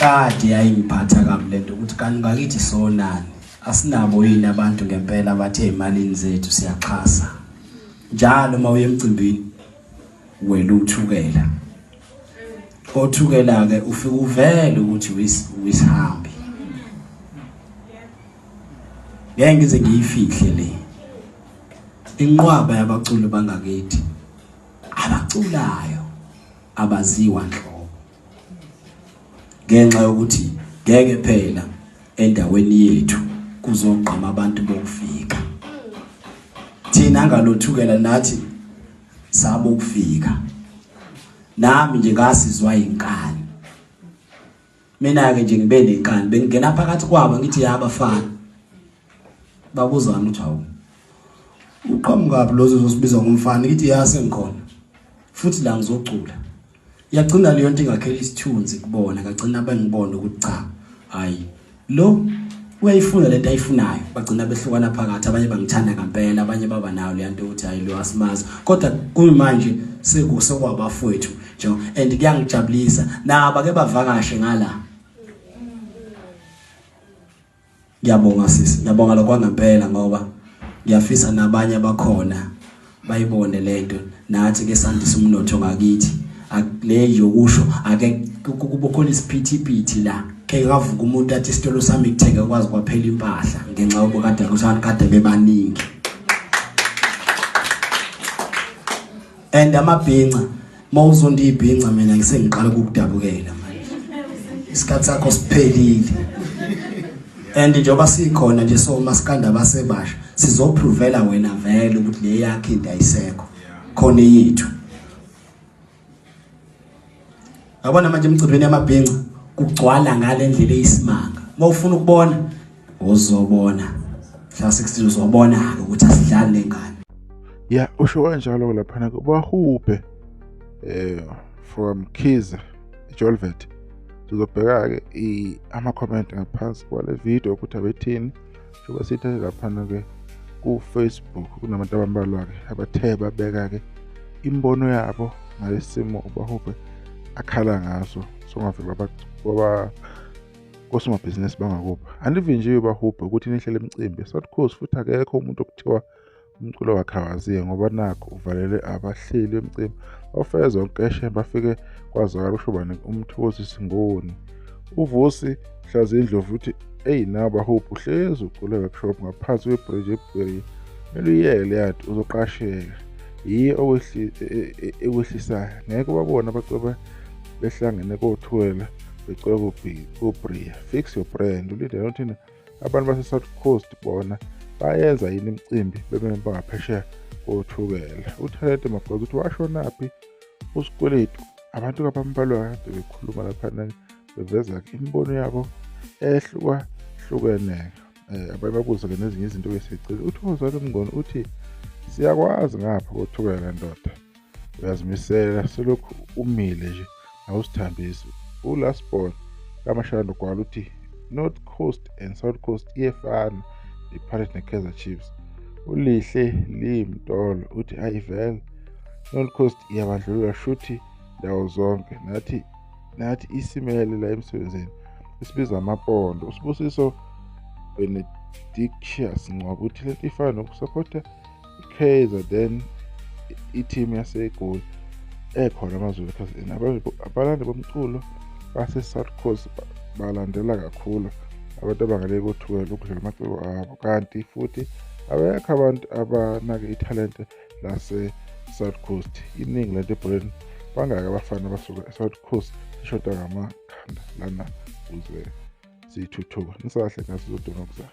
Kade yayingiphatha kabi lento ukuthi kanti ngakithi sonani, asinabo yini abantu ngempela abathe emalini zethu siyaxhasa. Njalo uma uye emcimbini wena uthukela, othukela ke ufika uvele ukuthi uyisihambi. Ngeke ngize ngiyifihle le inqwaba yabaculi bangakithi abaculayo abaziwa nhlobo, ngenxa yokuthi ngeke phela endaweni yethu kuzogqama abantu bokufika. Thina ngalothukela nathi sabo ukufika. Nami nje ngasizwa inkani. Mina ke nje ngibe nenkani, bengingena phakathi kwabo ngithi yabafana. Babuzana ukuthi hawu, uqhamukaphi lo uzosibiza ngomfana? Ngithi ya, sengikhona futhi la ngizocula. Yagcina leyo nto ingakhela isithunzi kubona, ngagcina bengibona ukuthi cha, hayi lo uyayifuna lento ayifunayo. Bagcina behlukana phakathi, abanye bangithanda ngempela, abanye baba nayo le nto ukuthi hayi lo asimazi, kodwa kuyimanje sekusekwabafowethu nje, and kuyangijabulisa nabo ke bavakashe ngala. Ngiyabonga sisi, ngiyabonga lokho ngempela, ngoba ngiyafisa nabanye abakhona bayibone lento, nathi ke sandisa umnotho ngakithi. Le yokusho ake kube khona isiphithiphithi la, ke kavuka umuntu athi isitolo sami kuthenge kwazi kwaphela impahla ngenxa yobukade ukuthi kade bebaningi. And amabhinca, mawuzonda ibhinca, mina ngisengiqala ukukudabukela manje, isikhathi sakho siphelile. And njengoba sikhona nje so maskanda basebasha, sizoprovela wena vele ukuthi le yakhe into ayisekho, khona yethu. Yabona manje emcimbini yamabhinca kugcwala ngale ndlela eyisimanga. Mawufuna ukubona uzobona mhla 16, uzobona ke ukuthi asidlali lengane. Ya, usho kanjalo laphana kubahubhe from Kiza Jolvet. Sizobheka ke ama comment ngaphansi kwale video ukuthi abethini, njengoba sithathe laphana ke ku Facebook kunabantu abambalwa ke abathe babeka ke imbono yabo ngalesimo ubahubhe akhala ngaso, songavele baba kosomabhizinisi bangakupha. Anivinjiwe bahubhe ukuthi nihlele imicimbi South Coast, futhi akekho umuntu okuthiwa umculo wakhe awaziyo, ngoba nakho uvalele abahleli bemicimbi bafeze onkeshe bafike kwazakala ushobane uMthokozisi Ngoni. UVusi Hlazindlovu uthi eyi nawe bahubhe uhlezi ucule workshop ngaphansi kwebridge eBury, kumele uyiyeke leyanto uzoqasheka, yiyo ekwehlisayo. Ngeke ubabone abaceba behlangene kothukela becula kuBria. Fix your brand. Ulindele uthini abantu base-South Coast, bona bayenza yini imicimbi bebe bangaphesheya kothukela? UThalente Magwaza uthi washonaphi uSikweletu? Abantu abambalwa kade bekhuluma laphana beveza imibono yabo ehlukahlukene. Abanye babuza-ke nezinye izinto besicela. UThokozani Mnguni uthi siyakwazi ngapha kothukela ndoda, uyazimisela selokhu umile nje awusithambisi. ULastborn kaMashayana Gwala uthi North Coast and South Coast iyefana, iPirates neKaizer Chiefs. ULihle Limtolo uthi ayi vele North Coast iyabandlulula shuthi ndawo zonke, nathi nathi isimele la emsebenzini isibiza amapondo. USibusiso Benedictius Ngcwaba uthi lento ifana nokusaphotha iKaizer then i-team yaseGoli ekhona AmaZulu eKZN. Abalandi bomculo base-South Coast balandela kakhulu abantu abangale kothukela ukudlula amaciko abo, kanti futhi abekho abantu abanake ithalente lase-South Coast. Iningi lento ebholeni, bangaki abafana abasuka e-South Coast? Ishoda ngamakhanda lana ukuze sithuthuke. Nisahle ngasizoduma kuzayo.